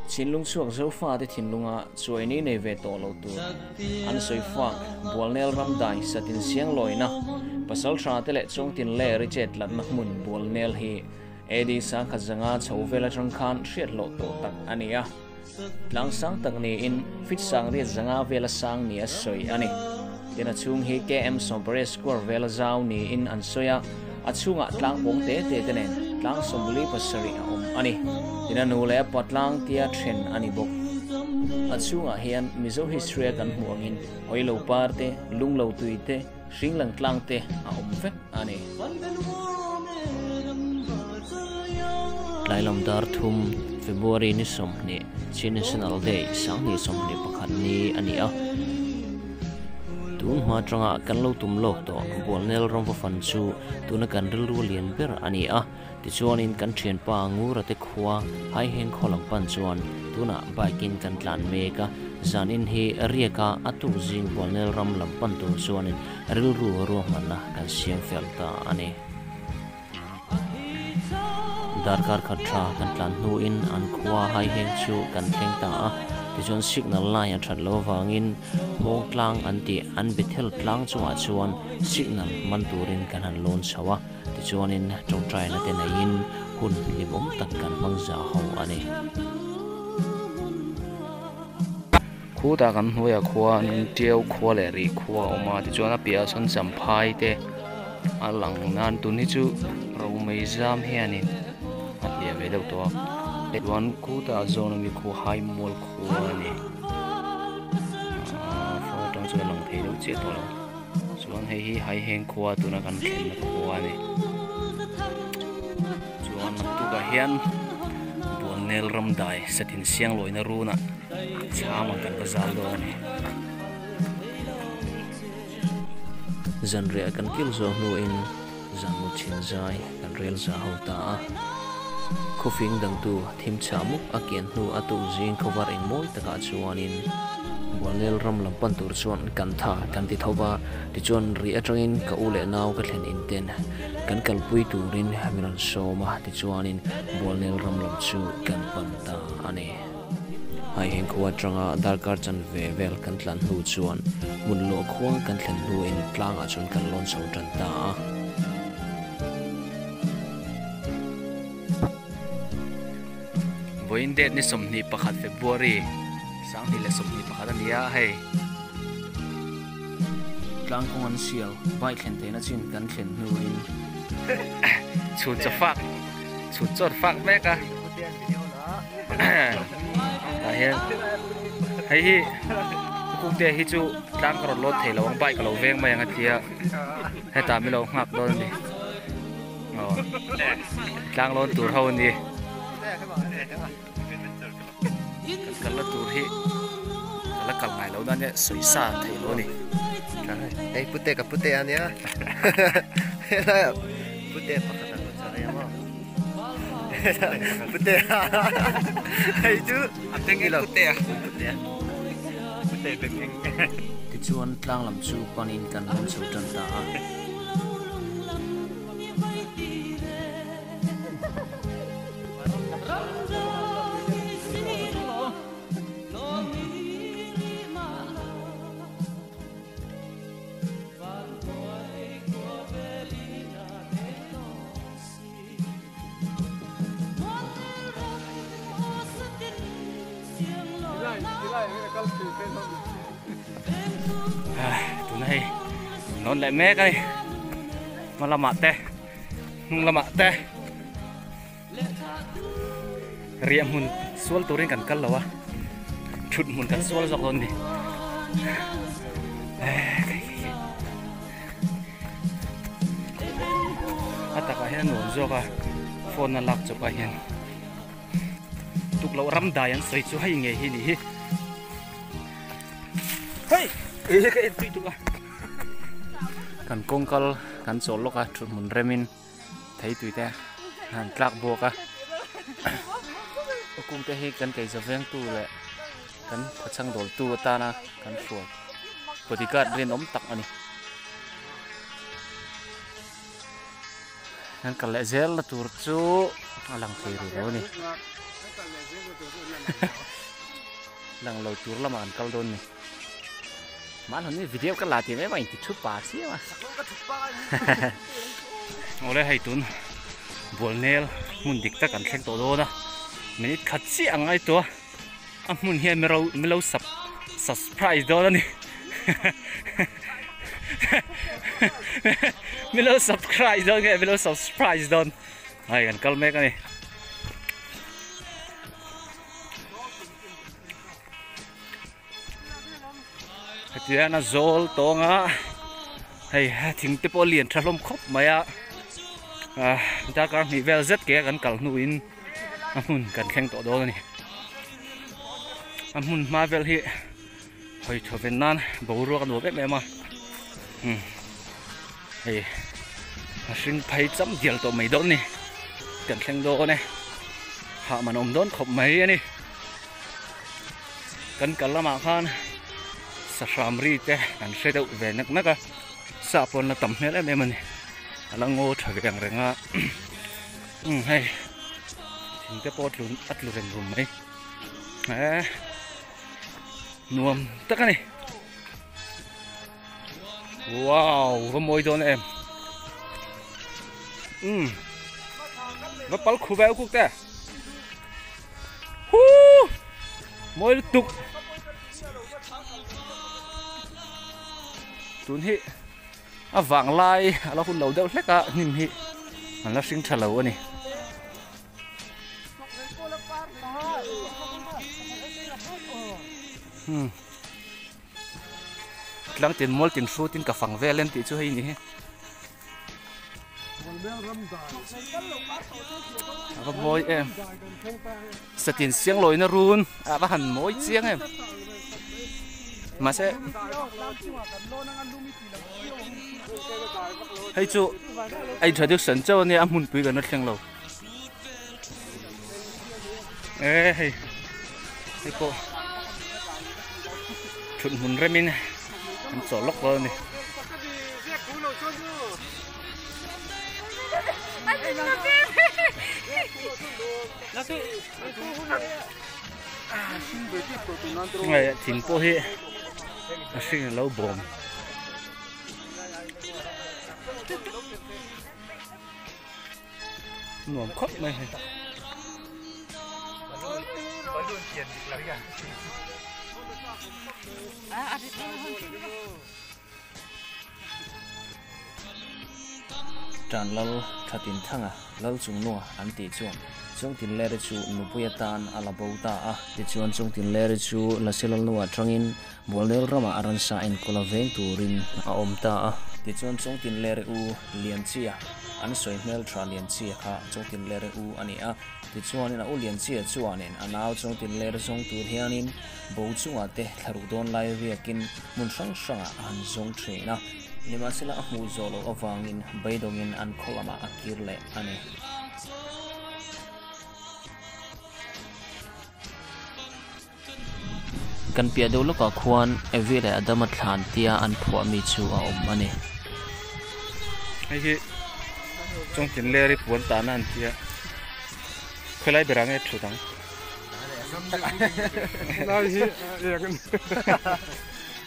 Chinlung chhuak Zofate thinlunga chuaini nei ve tawh lo tur an sawi fak Bualnel ram dai satin siang lawina Pasaltha te leh Chawngtin ler i chet tlatna hmun Bualnel hi AD 1005 chho vel atang khan hriat hlawh tawh tak a ni a. Tlang sang tak niin feet 805 vela sang ni a sawi a ni. Tin a chhung hi KM 18 square vela zau niin an sawi a, a chhungah tlang pawng te te te nen tlang 47 a awm a ni. Tin a nu leh a pa tlang tia then a ni bawk. A chhungah hian Mizo history a kan hmuh angin Hawilo par te, Lunglo tui te, Hringlang tlang te a awm vek a ni. Tlailam dar thum, February ni 20, Chin National Day, 2021 ni a ni a. Tun hma atanga kan lo tum lawk tawh Bualnel ramva fan chu tuna kan rilru lian ber a ni a. Tichuanin kan thianpa Ngura te khua Haiheng khaw lam pan chuan tunah bike in kan tlan mek a, zanin hi riaka a tuk zing Bualnel ram lam pan tur chuanin rilru ruahmanna kan siam fel ta a ni. Darkar khat tha kan tlan hnuin an khua Haiheng chu kan thleng ta a, tichuan signal line a that loh avangin Hmawng tlang an tih an Bethel tlang chungah chuan signal man turin kan han lawn chho a. Tichuanin tawngtaina te neiin hun hlimawm tak kan hmang za ho a ni. Khutah kan hnuaiah khuan Tiau khua leh Rih khua a awm a, tichuan a piahah sawn Champhai te a lang nan tun hi chu Romei zam hianin a hliah ve deuh tawh a, chuan khutah zawn ami khu Haimual khua a ni, aaa phone atang chuan a lang thei deuh chiah tawh lo. Chuan hei hi Haiheng khua tuna kan thlenna khua a ni. Chuan naktukah hian Bualnel ram dai satin siang lawina runah chham ang kan va zal dawn a ni. Zanriah kan kil zawh hnuin zanmu chhin zai kan rel za ho ta a. Khawfing dangtu thim chhah mup a kian hnu a tuk zing khawvar eng mawi takah chuanin Bualnel ram lam pan tur chuan kan tha kan ti tho va, tichuan rih atangin ka u leh nau ka thlen in ten kan kalpui turin min rawn sawm a, tichuanin Bualnel ram lam chu kan pan ta a ni. Haiheng khua atanga darkar chanve vel kan tlan hnu chuan hmun lawh khua kan thlen hnuin tlangah chuan kan lawn chho tan ta a. Vawiin date ni 21 February 2021 a ni a hei. Tlang kawng an sial bike thlen theihna chin kan thlen hnuin. Chhun chaw fak chhun chaw fak mek a tah hian hei hi kukte hi chu tlang ka rawn lawt thei lo ang bike ka lo veng mai ang a tia hetah min lo nghak dawn a ni. Tlang lawn tur ho a ni. Kan kal la tur hi ka la kal ngai lo nan e sawi sa thei lo a ni. Hei pute ka pute a nia. Helai ah pute pakhat a rawn char a maw. Pute a hei chu a beng eng pute a. Pute a. Pute beng eng. Tichuan tlang lam chu panin kan rawn chho tan ta a. Tuna hei nawn leh mek a ni hma lamah te hnung lamah te riah hmun sual turin kan kal lo a thut hmun kan sual zawk dawn a ni. A takah hian a nuam zawk a phone a lak chawp ah hian tukloh ram dai an sawi chu hei ngei hi ni hi hei eh ka en tui tuk a kan kawng kal kan chawl lawk a thut hmun remin thei tui te han tlak bawk a kum te hi kan kei zaveng tu leh kan thachhang dawl tu atana kan hruai bodyguard rinawm tak a ni. Kan kal leh zel na tur chu a lang thei rih lo a ni. Lang lo tur lamah kan kal dawn ni. Mahni ni video ka la ti mai mai inti thu pa chiam a. Awle hei tun Bualnel hmun dik tak kan thleng tawh dawn a. Minute khat chiah ang ngai tawh a. A hmun hian mi ro mi lo sub surprise dawn a ni. Mi lo subscribe dawn nge mi lo surprise dawn. Hei kan kal mek a ni. Hetian a zawl tawng a hei thing te pawh a lian tha hlawm khawp mai a ah darkar hnih vel zet ke a kan kal hnuin a hmun kan thleng tawh dawn a ni a hmun hma vel hi hawi thaw ven nan boruak a nuam em em a umm hei a hring phei cham dial tawh mai dawn a ni kan thleng dawn e hah man awm dawn khawp mai a ni. Kan kal lamah khan sahram ri te kan hre deuh ve nak nak a, sa pawn la tam hmel em em a ni, a la ngaw tha ve ang reng a, umm hei thing te pawh a tlu reng rum mai, eh nuam tak a ni, wow va mawi dawn em, umm va pal khu veu kuk te. Huu! Mawi lutuk. Tun hi a vang lai a la hun lo deuh hlek a hnim hi an la hring tha lo a ni. Hmm. Tlang tin mual tin hrut in ka fang vel em tih chu hei ni hi. A va mawi em satin siang lawina run a va han mawi chiang em mahse hei chu a introduction chauh ania a hmunpui kan la thleng lo e hei hei pawh thut hmun remin an chawh lawk dawn a ni. Hei thing pawh hi a hring a lo bawm. Nuam khawp mai hei. Tan lal thatin thanga lal chung nua an tih chuan Chungtinleri chu nupui atan a la bo ta a. Tichuan Chungtinleri chu Lasi Lalnu atangin Bualnel ramah a ransa enkawl a veng turin a awm ta a. Tichuan Chungtinleri u Lianchia an sawi hmel tha Lianchia kha Chungtinleri u a ni a. Tichuanin a u Lianchia chuanin a nau Chungtinleri zawng tur hianin bo chungah te thlaruh dawn lai riakin hmun hrang hrangah a han zawng thin a. Nimahsela a hmuh zawh loh avangin beidawngin an khaw lamah a kir leh a ni. Kan piah deuh lawkah khuan Evi leh Adama thlan tia an phuah mi chu a awm a ni. Hei hi Chawngtinleri puan tahna an ti a, khawilai berah nge thut ang?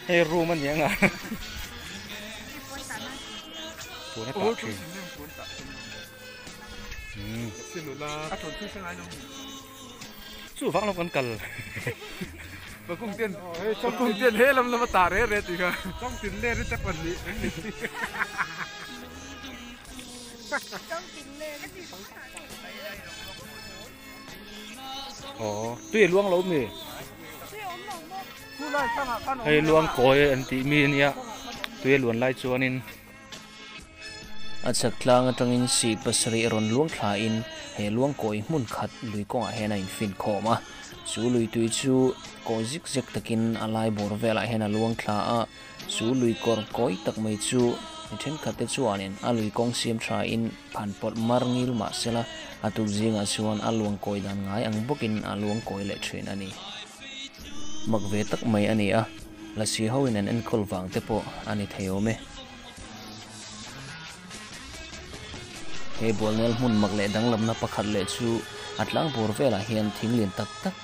Hei room a ni ang a. Puan a tah thin. Chu vang lo kan kal. Aw tui a luang lo mi hei luang kawi an tih mi ania tui a luan lai chuanin. A chhak tlang atangin sih pasarih rawn luang thlain he luang kawi hmun khat lui kawngah hian a infin khawm a chu lui tui chu kawi zik zek takin a lai bawr velah hian a luang thla a. Chu lui kawr kawi tak mai chu mi thenkhat te chuanin a lui kawng siam thain phan pawlh mar ngil mah sela, a tuk zingah chuan a luang kawi dan ngai ang bawkin a luang kawi leh thin a ni. Mak ve tak mai a ni a, lasi hoin an enkawl vang te pawh a ni thei awm e. He bualnel hmun mak leh danglamna pakhat leh chu A tlang bawr velah hian thing lian tak tak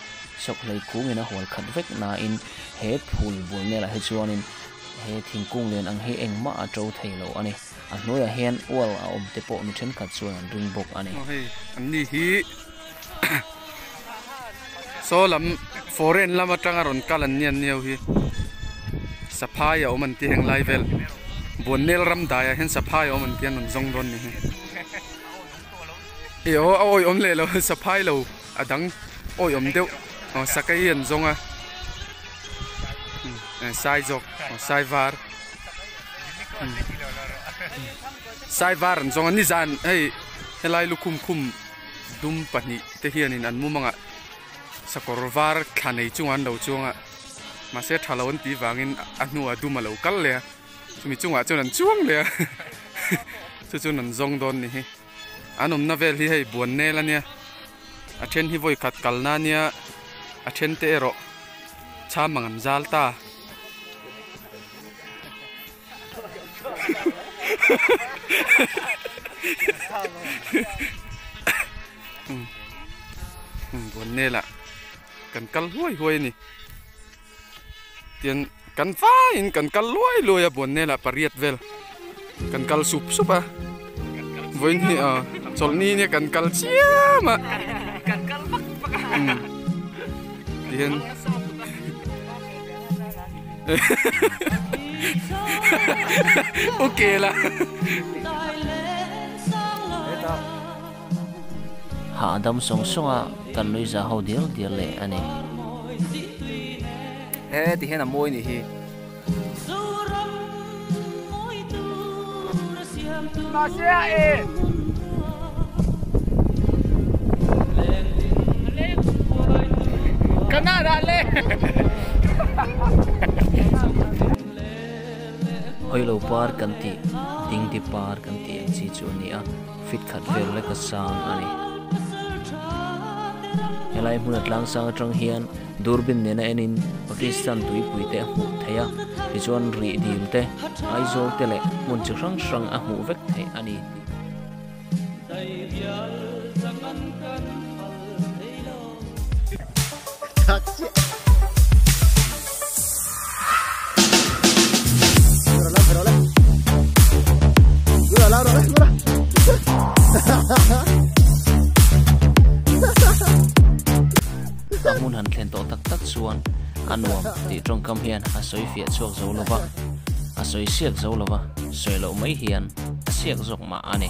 sawk hlei kungin a hual khat vek nain he phul bul nelah hi chuanin he thingkung lian ang hi engmah a to thei lo a ni. A hnuaiah hian ual a awm te pawh mi thenkhat chuan an ring bawk a ni. Aw hei an ni hi saw lam foreign lam atanga rawn kal an ni an ni ho hi saphai a awm an ti heng lai vel Buannel ram daiah hian saphai a awm an ti an rawn zawng dawn ni hi. Ih aw a awih awm leh lo saphai lo a dang awih awm deuh aw sakei an zawng a sai zawk aw sai var sai var an zawng a nizan hei helai lukhum khum dum pahnih te hianin an mumangah sakawr var thla nei chungah an lo chuang a mahse tha lo an tih vangin a hnuah dum a lo kal leh a. Chumi chungah chuan an chuang leh a chu chuan an zawng dawn ni hi an awmna vel hi hei buan nel ania a then hi vawi khat kalna ania a then te erawh cham ang an zal ta. Buan nelah kan kal huai huai a ni. Tian kan vaiin kan kal luai luai a buan nel ah pariat vel kan kal sup sup a vawiin hi ah chawlhni nia kan kal chiam a tihian okay la. Hahdam sawng sawng a kan nui za ho dial dial leh a ni. He ti hian a mawi nih hi. Hawilo par kan tih, dingdi par kan tih ang chi chu a ni a. Fit khat vel lek a sang a ni. Helai hmuna tlang sang atang hian durbin nena enin Pakistan tuipui te a hmuh theih a, tichuan rih dil te, Aizawl te leh hmun chi hrang hrang a hmuh vek theih a ni. A hmun han thlen tawh tak tak chuan a nuam tih tawngkam hian a sawi fiah chhuak zo lo va, a sawi siak zo lo va, sawi loh mai hian a siak zawk mah a ni.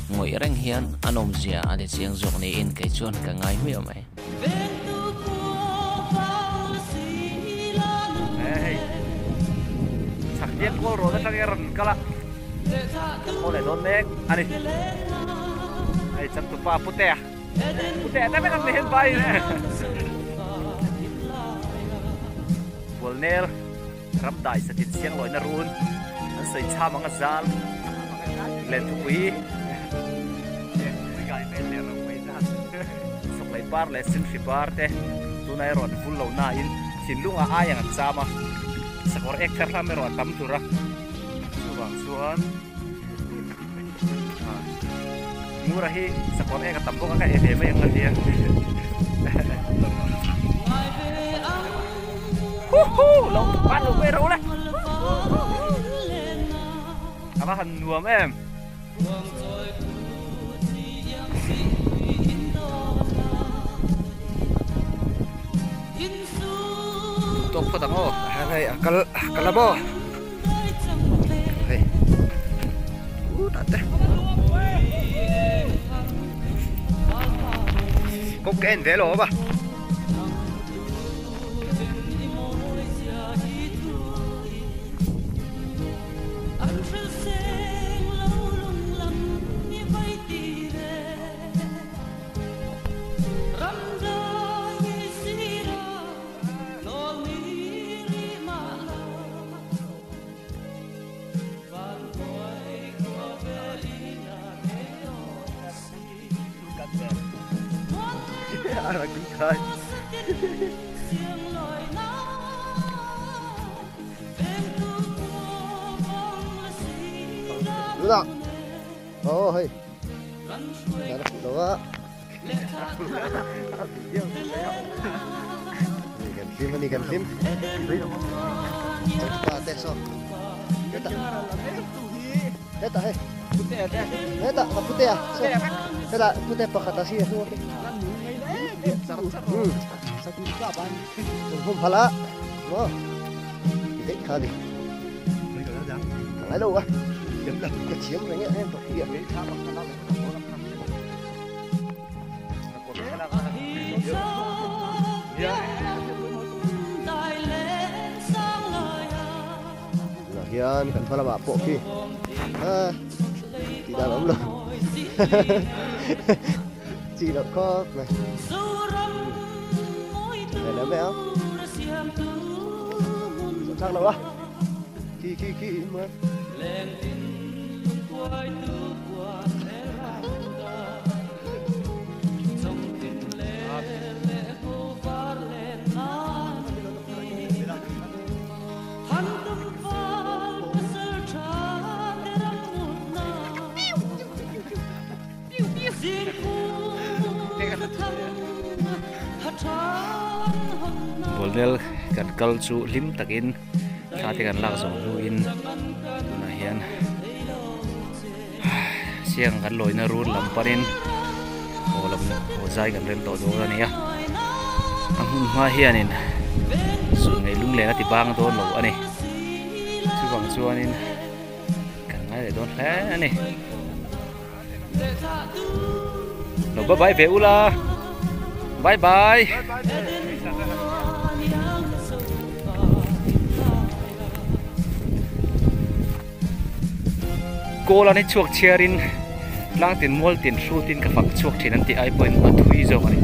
Ngawih reng hian a nawmzia a ti chiang zawk niin kei chuan ka ngai hmiah mai. Hei chak diak kual rawh atang hian rawn kal a kan haw leh dawn mek a ni hei changtupa putea putea te vek an ni hian vai bualnel ram dai satin siang lawina run an sawi cham ang a zal len thupui Sawklei par leh Sinhri par te tunah erawh an vul lo nain thinlungah ai ang an cham a, sakawr ek thar hlam erawh a tam tur a, chuvang chuan Ngura hi sakawr ek a tam bawk a ka e ve mai ang a tia. Huhu! Lo pan lo ve ro le! A va han nuam em! Tawk phawt ang aw. Hei a kal kal la maw. Hei. U ta te. Kawng ka en ve lo ba. Đúng rồi. Ồ, hay. Đã được đó. Kan hlim ani kan hlim. Pa te so. Heta. Heta hei. Heta ka pute a. So. Heta pute pakhat a si a hnu te. Hmm. Hum phala. Mo. Dei kha đi. Ngai lo a. Ka chiam reng e em pakhi a. Tunah hian kan hma lamah pawh khi a tih dan awm lo chi loh khawp mai leh leh mai ang chak lo a khi khi khi in Bualnel kan kal chu hlim takin thla te kan lak zawh hnuin tunah hian siang kan lawina run lam panin haw lam haw zai kan rem tawh dawn a ni a a hmun hma hianin sun ngei lung len a ti bang dawn lo a ni chuvang chuanin kan ngai leh dawn hle a ni lo bye bye ve ula bye bye Kawl a ni chhuak chhiarin tlang tin mual tin hrutin ka fak chhuak thin an tih ai pawhin a thui zawk a ni.